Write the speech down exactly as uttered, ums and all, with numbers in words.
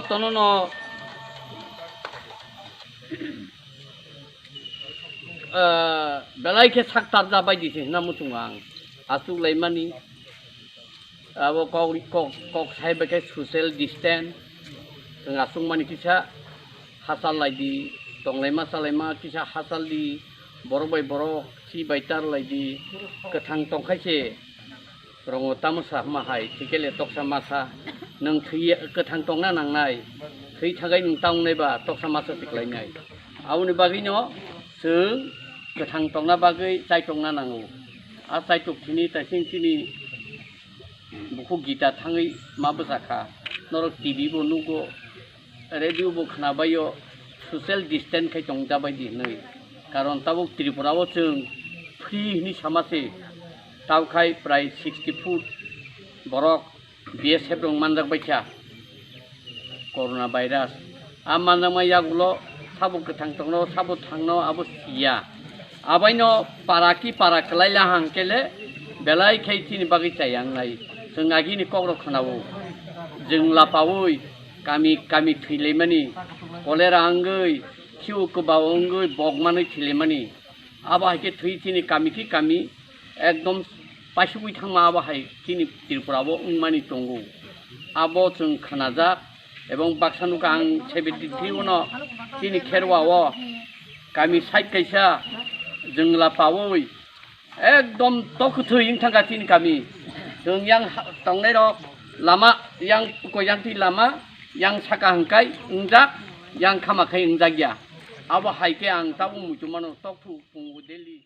Tono no, ah, belai khe sak tarja bai di se hwnna muchungo ang. Aswk laimani, abo kok, kok, kok sai bai khe social distance, chwng aswk mani kisa hachal lai di, tonglaima chalaima kisa hachal di, borok bai borok si bai tar lai di, kwthang tong khai se. Rongo tamo sa ma hai, thikele toksa masa, nwng thwi kwthang tongna nangnai, thwi thagai nwng tangnai ba toksa masa se khlainai. Aboni bagwino chwng kwthang tongna bagwi chai tongna nango. A chaitok thini taising chini bukhuk Gita thangwi ma bwsa kha, norok T V bo nugo, radio bo khnabaio, social distance khai tongjabai di hwnwi. Karon tabuk Tripura o chwng free hwnwi sama se, tabuk khai prai sixty foot borok B S F rok manjak bai kha corona virus. A manjakma yagulo sabo kwthang tongno, sabo thangno, abo siya. Abaino para ki para kwlai la hang kele belai khai chini bagwi chayang nai. Chwng agini kokrok khwnao. Jwng lapaui kami kami thwilaimani, cholera wngwi, khiu kwbao wngwi bok manwi thwilaimani. Abo hai khe thwi chini kami ki kami ekdom paisugwi thangma abo hai chini Tripura o wngmani tongo. Abo chwng khnajak ebong baksa nukha ang seventy three o no chini kherwa o kami side kaisa jwngla paui ekdom tokwthwi wng thangkha chini kami. Chwng yang ha-, tongnai rok lama yang ko yang twi lama yang saka hwnkhe wngjak, yang khama khe wngjak ya. Abo hai khe ang tabuk muitu mano tokthwi pungo daily.